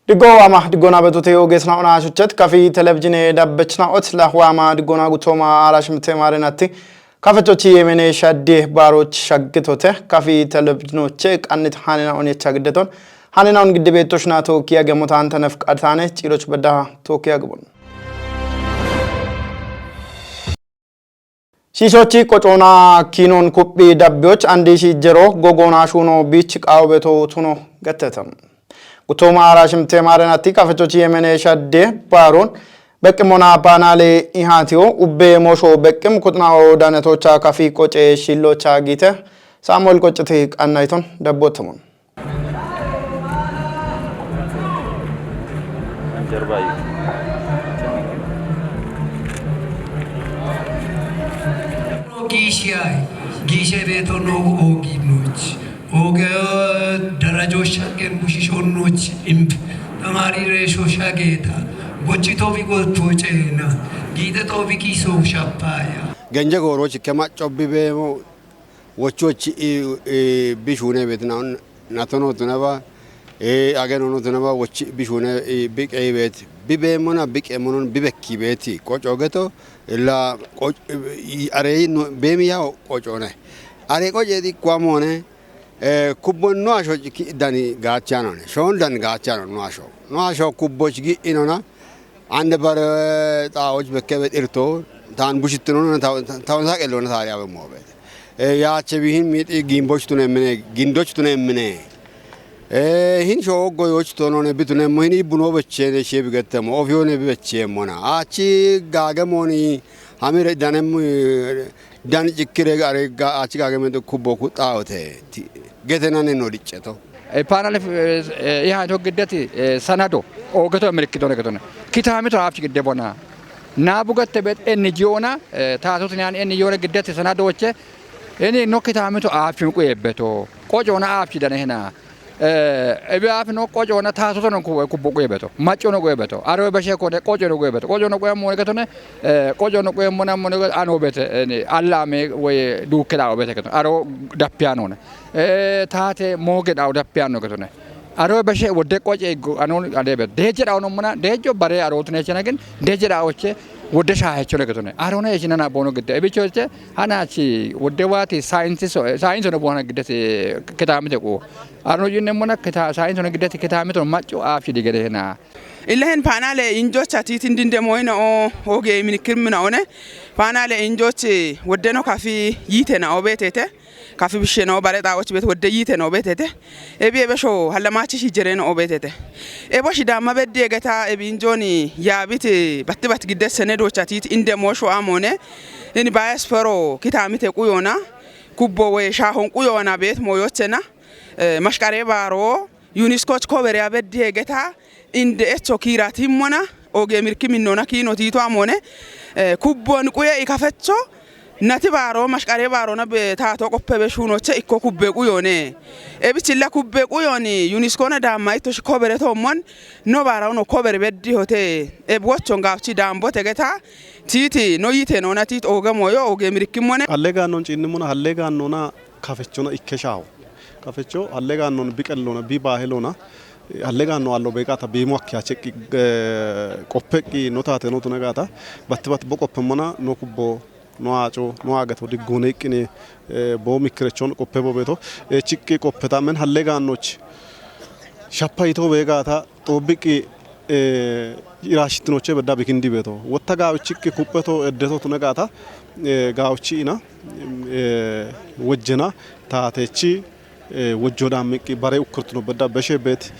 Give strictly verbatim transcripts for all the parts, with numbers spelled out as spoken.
Diggo waama diggoona betute ogeesna ona shuchet kafi televizhine dabbechna ot la waama diggoona gutoma ara shimte marenatti kafechochi yemene shadde baroch shaggitote kafi televizhinoche qannit hanina onyecha giddeton hanina on gidde beettoshna tookiya gemotan tanef qatane ciiroch bedda tookiya gibon. Shiishochi qocoona kiinon kuphi dabbiyoch andishi jero gogoona shuuno biich qaawubeto tuno gettete. Gutoma ara shimte maarenatti kafechochi yemene shadde baaron beqqimona paanaale ihaatiyo ubbe moosho beqqim kuxnao danetocha kafi qoce shiillocha giite Saamu'el qocciti qannayton dabbotamon. Giishiyaay giishe beeto noogu oogiinooch ooge darajoosha qen bushishonooch imb tamaari reeshosha geeta gochi toobi goltoo ceena giite toobi kiisoo shappaaya. Genje gooroochi kema cobbi beemo wochu wochi bishune betina natono tunaba ageno no tunaba wochi bishune biqe bet bibe mona biqe monon bibekki beti qoco geto la arey bemi ya qocone are qoce di kwamone kubbon no asho dani gachanone shon dan gachano no asho no asho kubboch gi inona Ande bare xaa'och bekkebet irto taan bushittinonne tawon saqellone taariyabe moobete. Yaache bihin miixi giimboch tunemmine gindoch tunemmine. Hin shooggo yooch tonone bitunemmo hin ibbuno bechene shie bigettemo ofiyone bibecheemmona. Aachi gaagemoni hamire danemmo Dan cikkire are achi gaageme kubbo kuxxaote getenane no dicceto. Panel iha to giddeti sanado oogeto mirkitone getone. Kitaamito aafchi gidde bona. Naabu gatte bet N G O na taatoti naan N G O na giddeti sanadoche. Ini no kitaamito aafchi quyebeto. Qocona aafchi dane hena. Ebi afi no qoco na taso to no kubbo kuye beto maco no kuye beto aro bashe ko ne qoco no kuye beto qoco no kuye mo ne ketone qoco no kuye mo na mo ne ano bete ni alla me we du ke dawo bete ketone aro dapiano ne tate mo ke dawo dapiano ketone aro bashe wodde qoce go ano ade beto deje dawo no mo na dejo bare aro tune chena gen deje dawo che wodde shahe chone ketone aro ne chena na bono gede ebi choche hana chi wodde wati science so science no bona gede se ketamite ko Arno yinne mona kita sayin sono gidati kita mito macco afshi digere hena. Illa hen panale injocha titin dinde moyna o oge min kirmina one panale injoche wodde no kafi yite na obetete kafi bishe no bare ta ochi bet wodde yite no obetete ebi ebe sho halamachi shi jere no obetete ebo shi damma bedde geta ebi injoni yabite batti bat gidde sene docha tit inde mo sho amone ini bayas fero kitamite kuyona kubbo we shahon kuyona bet mo yochena mashqare baro yuniskoch kobere abeddi hegeta inde echo kiira timmona oge mirki minnona kiino tiito amone kubbon quye ikafecho nati baaro mashqare baarona be taato qoppe be shuunoche ikko kubbe quyone ebichilla kubbe quyoni yuniskona daamma ittoshi kobere toommon no baarauno kobere beddi hote ebi wochon gaafchi daambote geta tiiti no yite noona tiit ooge mooyo ooge mirikkimmone hallegaannon ciinnimona hallegaannona kafechona ikkeshaaho. Kafecho hallegaannon biqellona bi baahelona hallegaanno allo beeqaata biimo akkiya cheqqi qoppeqqi no taateno tunagaata batti batti bo qoppemmona no kubbo no aaco no aagato diggoone iqqine bo mikkirechon qoppe bobeeto chiqqi qoppeta men hallegaannoch shappa yito beegaata xoobbiqqi iraashshitinoche bedda bikindi beeto wotta gaawichikki kupheto eddeto tune gaata gaawichi ina wojjena taatechi wojjo daammiqqi bare ukkurtino bedda beshe beet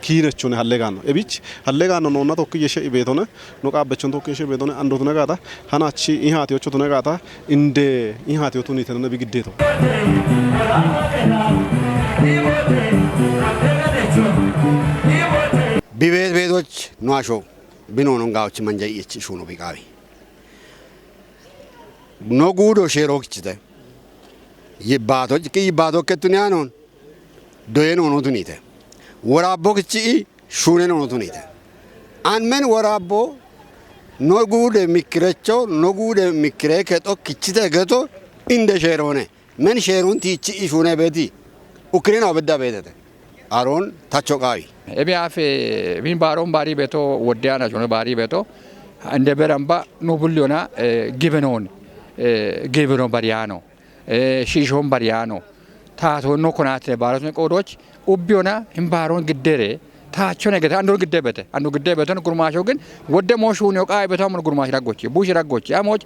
kiinechone hallegaanno ebich hallegaanno noonna tokki yeshe ibeetone no qaabbechon tokki yeshe ibeetone andotune gaata hanachi ihaatiyocho tune gaata inde ihaatiyo tunitenone bigiddeeto Bibeet beetoch no asho binonon gaawochi manja iyechi shuno biqaawi. No guudo sheero kichite. Yibbaatoch ki yibbaato kettuni anon doye noono tunite. Woraabbo kichi i shuune noono tunite. An men woraabbo no guude mikkirecho no guude mikkire kexo kichite geto inde sheeroone. Men sheeroon tiichi ishuune beeti ukkirina obedda beetete. Aroon tacho qaawi. Ebe afe bin baaroon baarii beto wodde ana jono baarii beto. Ande beramba no bulliona, eh, gibenoon, eh, gibenoon bariyaano, eh, shiishoon bariyaano. Taatoon no konaatine baaroon qoodoch ubbiona hin baaroon giddere. Taachone gete ando gidde bete. Ando gidde beton gurmaasho gin wodde mo shuunio qaawi beto amon gurmaash raggochi, buush raggochi. Amoch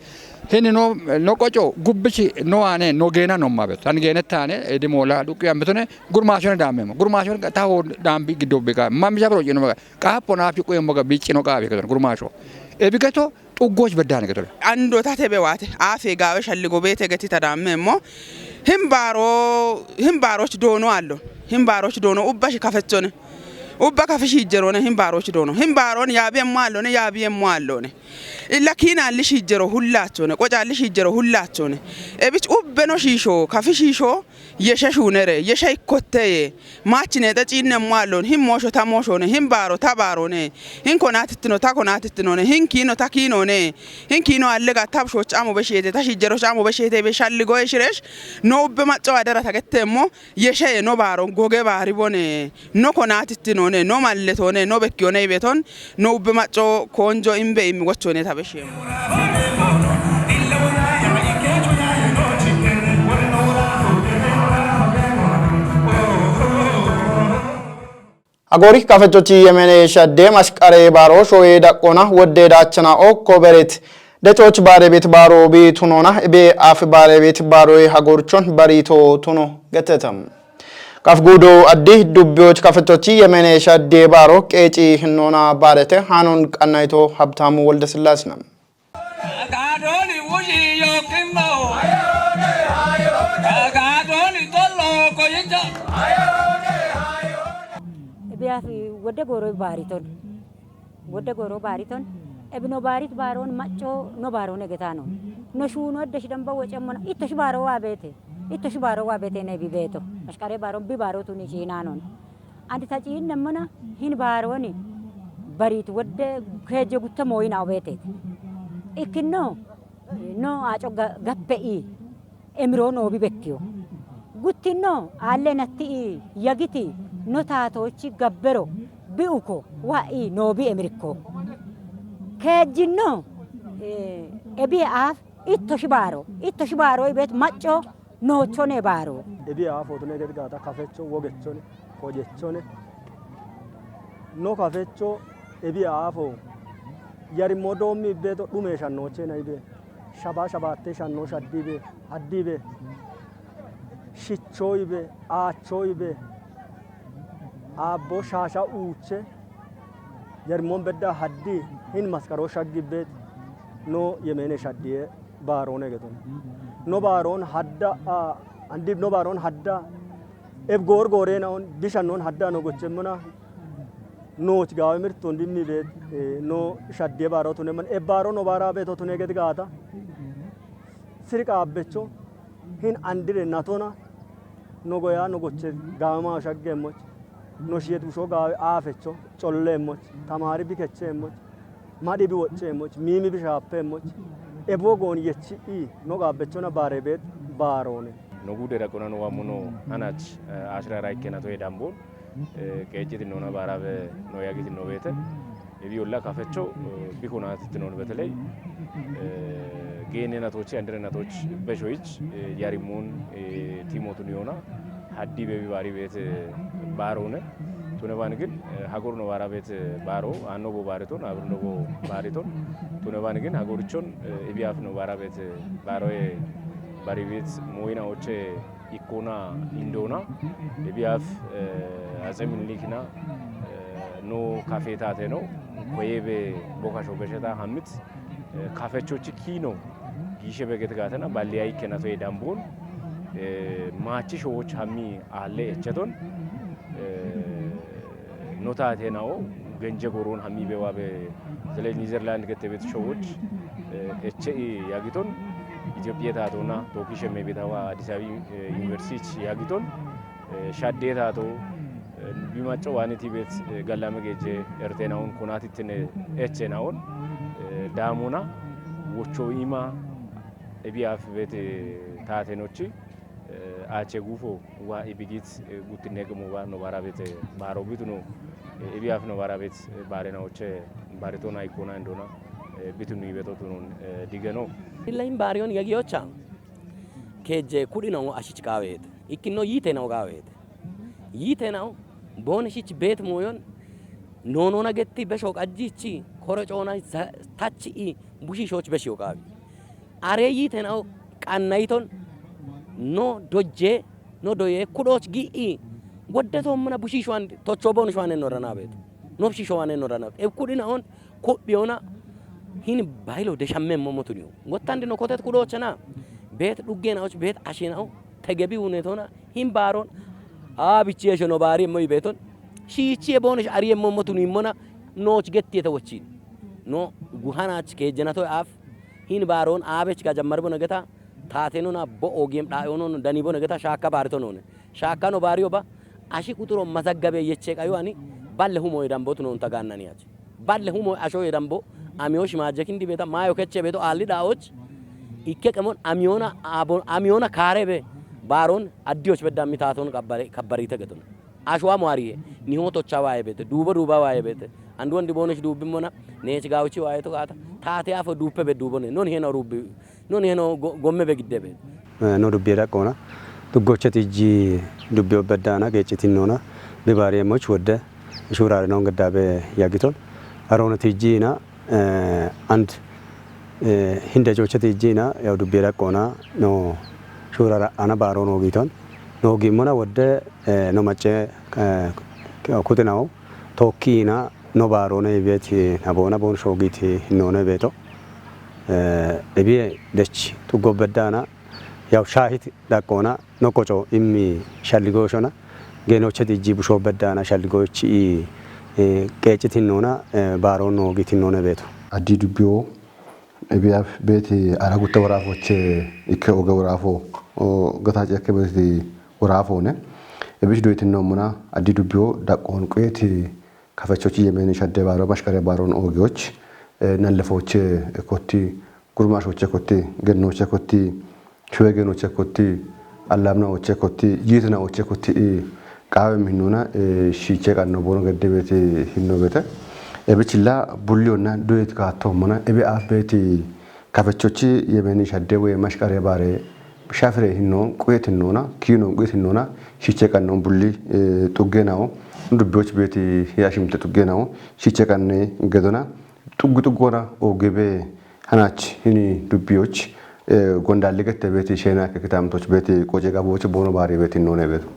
hin no, no qoco gubbichi no ane no geena no ma beto. An geene taane edi moola dhuqqi ambetone gurmaashone daammemo. Gurmaashone taho daambi giddo biga. Mamja bro jino maga. Qaappo naaf cuqqu yemmo ga biiccino qaawe gaton gurmaasho. Ebi gato xuggoch beddaane gaton. Ando tate bewate, afe gaawe shalligo beete geti tadaammemmo. Hin baaro, hin baaroch doono allo. Hin baaroch doono ubba shi kafechone. Ubba kafi shiijjerone hin baaroch doono. Hin baaron yaabi yemmo allone, yaabi yemmo allone. Illa kiinaalli shiijjero hullaachone, qocaalli shiijjero hullaachone. Ebich ubbeno shiisho, kafi shiisho, yeshe shuunere, yeshe ikkotteye. Maachineexe ciinnemmo allon, hin moosho ta mooshone, hin baaro ta baarone, hin konaatittino ta konaatittinone, hin kiino ta kiinone, hin kiino allega ta bushoch amo besheete, ta shijjeroch amo besheete, be shalligoe shiresh, no ubbe macco adara tagettemmo, yesheye no baaron goge baari bone, no konaatittinone, no malletone, no bekkiyone ibeton, no ubbe macco koonjo imbe immi wochone ta besheemmo. Agori kafechochi yemene shadde mashqare baro shoye daqqona wodde dachana okko beret. Dechoch bare bit baro bi tunona be af bare bit baro hagorchon barito tuno getetam. Kaf gudo addi dubbiyoch kafechochi yemene shadde baro qeeci hinnona barete hanon qannayto Habtamu Wolde Sillaasina. Agaadoni wuyi yookimmo. Agaadoni tollo koyicha. Ebiyafi wodde goro baariton. Wodde goro baariton. Ebino baarit baaron macco no baaron egetano. No shuuno edde shidamba wocemmona. Itto shi baaro waa beete. Itto shi baaro waa beete ne bi beeto. Mashqare baaron bi baaro tuni ciinanon. Andi ta ciinnemmona hin baarooni bariit wodde keejje gutta mooyina obeeteeti. Ikkinno no aaco ga-, gappe ii emiro noobi bekkiyo. Guttinno aalle natti ii yagiti no taatoochi gabbero bi'uko wa'ii noobi emirikko. Keejjinno, eh, ebiye aaf itto shi baaro, itto shi baaro ibeet macco noochone baaro. Ebi aafo tune ged gaata kafecho wogechone, kojechone. No kafecho ebi aafo. Yarimmo doommi beeto dhume shannoche na ibe. Shaba shabatte shanno shaddibe, addibe. Shicho ibe, aacho ibe. Aabbo shaasha uuche. Yarimmon bedda haddi hin maskaro shaggibbet no yemene shaddiye baaroon egeton. No baaroon hadda, a, andib no baaroon hadda eb goor gooreenaon bishannon hadda no gochemmona nooch gaawe mirton dimmi beet, e, no shaddiye baaro tunemman eb baaro no baara beeto tune ged gaata. Sir qaabbecho hin andire natona no goya no goche gaama shaggemmoch, no shiyet busho gaawe aafecho collemmoch, tamaari bikechemmoch, madhi biwocemmoch, miimi bishaappemmoch, ebo goon yechi i no qaabbechona baare beet baaroone. No gude raqona no wamuno anach, eh, ashira raikke nato edambon. Eh, qeeccitinnoona baaraabe no yagitinno beete. Ebi olla kafecho, eh, bikona tittinoon beteley, eh, geene natochi, andire natoch beshoyich, eh, yarimmoon, eh, tiimotun yoona haddi bebi baari beete baaroone. Tune baan gin, eh, hagor no baara beete baaro, aanno bo baariton, abir no bo baariton. Tune baan gin hagorichon, eh, ebi aaf no baara beete baaroye bari beet mooyina oche ikkona indoona, ebi aaf, eh, Atse Minilikina, eh, no kafetate no, koyebe bokasho besheta hammit, eh, kafechochi kiino, giishe beget gaatena, balliya ikkena toye dambon, eh, maachi showoch hammi aalle echeton, eh, no taate na'o, genje goron hammi bewabe, beteley Nizerland gete beet showoch, eh, eche i yagiton, Itophiye taatona, tookishe meebetawa Addis Ababa, eh, Yuniversitich yagiton, eh, shadde taato, eh, bi macco waaniti beet, eh, gallame geje ertenawon konatittine echenawon, eh, daamona, wocho ima, ebi aaf beet, eh, taatenochi, Ache gufo wa ibigit gutine gemo wa no barabet baro bituno ibiaf no barabet barena oche barito na ikona indona bitunu ibeto tunun digeno. Illa in barion yagi ocha keje kudi na ashich kawet ikino yite na gawet yite na bon shich bet moyon no no na getti besho qajichi koro chona tachi i bushi shoch beshi okabi. Are yite na qanna yiton no dojje no doye kudoch gi'i wodde tommana bushi shwan tocho bon shwan no rana bet no bushi shwan no rana e kudi na on ko biona hin baylo de shamme mo motuni. Gottande no kotet kudochana bet dugge na och bet ashina o tegebi unetona hin baron a bichi esho no bari mo ibeton shichi e bon ari mo motuni mona noch getti eta wochin no guhanach ke jenato af hin baron abech ga jammar bona geta tate nona bo ogem da yono dani bona geta shaka barito none shaka no bari oba ashi kuturo mazaggabe yeche kayo ani balle humo idambo tunon taganna ni achi balle humo asho idambo amiyo shimaje kindi beta mayo keche beto ali da och ikke kemon amiyona abon amiyona karebe baron addiyoch bedda mi taton kabbari kabbari tegeton ashwa mwariye niho tocha waye bete dubo duba waye bete andu andi bonoch dubi mona nech gawchi waye to kata tate afo dupe be dubone non hena rubi non hena gomme be gidde be. No dubbi daqona duggoche tiji dubbi obeddana geciti nona bibari emoch wodde shurare non gedda be yagiton arona tiji na and hinde joche tiji na yaw dubbi daqona no shurara ana baro no giton no gimona wodde no macce kutinawo tokki na no barone ibet nabona bon shogiti none beto ebiye dech tuggo beddana yaw shahit daqona no qoco immi shalligoshona genoche tiji busho beddana shalligochi i qeciti nona baro no giti none beto. Addi dubbiwo ebiya beti ara gutta warafoche ikke oge warafo gatache ikke beti warafone ebish doyiti nomuna addi dubbiwo daqon qeti kafechochi yemeni shadde baro mashkare baron ogeoch nallefoche kotti gurmashoche kotti gennoche kotti shwe genoche kotti allamna oche kotti yitna oche kotti qawe minuna shiche qanno bono gedde beti hinno bete ebichilla bulliyonna doyit ka tommona ebi af beti kafechochi yemeni shadde we mashkare bare shafire hinno quyetinona kino quyetinona shiche qanno bulli xuggenawo dubbiyoch beti yashimte xuggenawo shiche qanne gedona xuggu xuggona ogebe hanach hini dubbiyoch gondalli gette beti shena ke kitamtoch beti qoce qaboch bono bari beti none beto.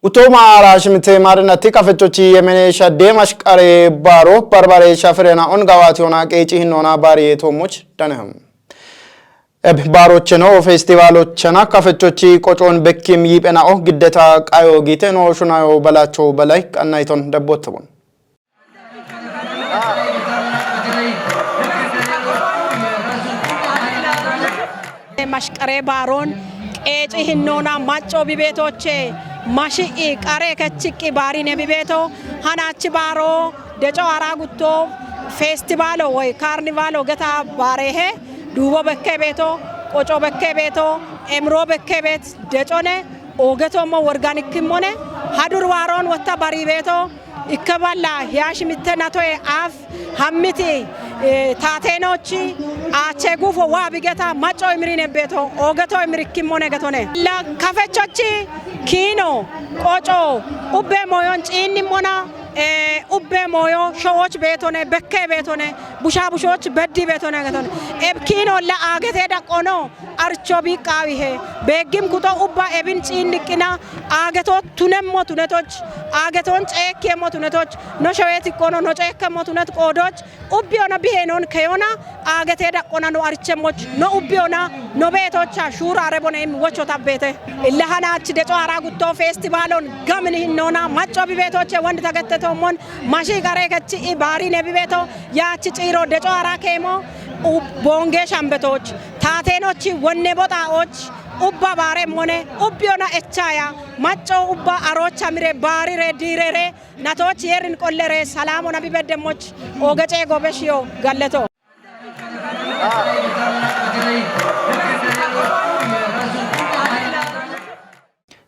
Utoma ara shimte marina ti kafechochi yemene shadde mashkare baro barbare shafirena on gawati ona qeci hinona bari tomoch daneham. Eb barocheno festivalochena kafechochi qocon bekkim yipena o giddeta qayo gite no shunayo balacho balay qannayton debbottebon. Mashqare baaroon qeeci hinnoona macco bibeetooche mashi'i qare kechiqqi baarine bibeeto hanaachi baaroo deco ha'raa guttoo feestivaalo woy kaarnivaalo geta baareehe duubo bekkee beeto qoco bekkee beeto emiroo bekkee beet decone oogetommo worganikkimmone hadur waaroon wotta barii beeto ikke balla hiyaashimitte natoye aaf hammiti taateenoochi aache gufo waa bigeta macco imirinebeeto oogeto imirikkimmone getone la kafechochi kiino qoco ubbe mooyon ciinnimmona ubbe mooyo showoch beetone bekkee beetone bushaa bushooch beddii beetone getone eb kiino la aagetee daqqono archo biiqqaawihe beeggim kuto ubba ebin ciinniqqina aageto tunemmo tunetoch aagetoon ceekkiyemmo tunetoch no showee tiqqono no ceekkemmo tunet qoodoch ubbiyona biheenon keyona aagetee daqqona no arichemmoch no ubbiyona no beetocha shuuraare boneemmi wocho tabbeete illahanaach deco ha'raa guttoo feestivaalon gamin hinnoona macco bibeetoche wond tagettetoommon mashii qaree kechi'i baariine bibeeto yaachi ciiro deco ha'raa keemo boongee shambetooch taateenochi wonne boxaa'ooch ubba baaremmone ubbiyona echaaya macco ubba aroocha mire baarire diirere natooch yeerin qollere salaamona bibeddemmoch oogecee goobeshiyo galleto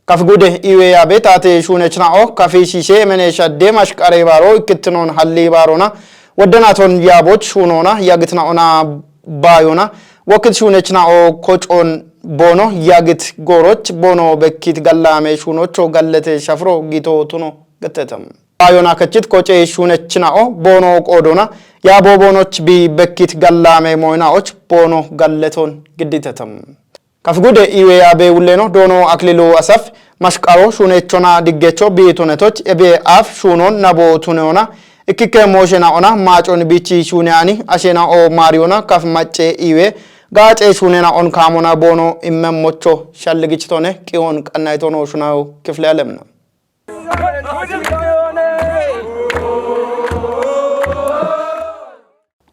Kafigude iwe yabe tate shunechna'o kafi shishe mene shadde mashkare baro ikkitnon halli barona. Waddenaton yaboch shunona yagitna'ona bayona. Wakit shunechna'o kochon bono yagit goroch bono bekkit gallame shunocho gallete shafro gito tuno gettetam. Bayona kachit koche shunechna'o bono qodona. Yabo bonoch bi bekkit gallame moynaoch bono galleton gidditetam. Kafigude iwe yabe wulleno dono aklilu asaf mashkaro shunechona diggecho bitunetoch ebe af shunon nabo tuneona. Ikkike moshena ona machon bichi shune ani ashena o mariona kaf mache iwe gache shunena on kamona bono immen mocho shalligichitone kion qannaytono shunao kifle alemna.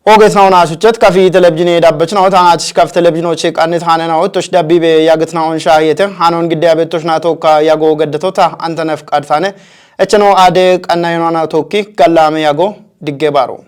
Ogeetnaon ashuchet kafi telebjine dabbechnaot hanach kaf telebjinoche qannit hanena ottosh dabbibe yagitnaon shahiyete hanon gidde abettoshna tokka yago geddetota antanef qadtane. Echeno ade qannayonana tokki gallame yago digge baro.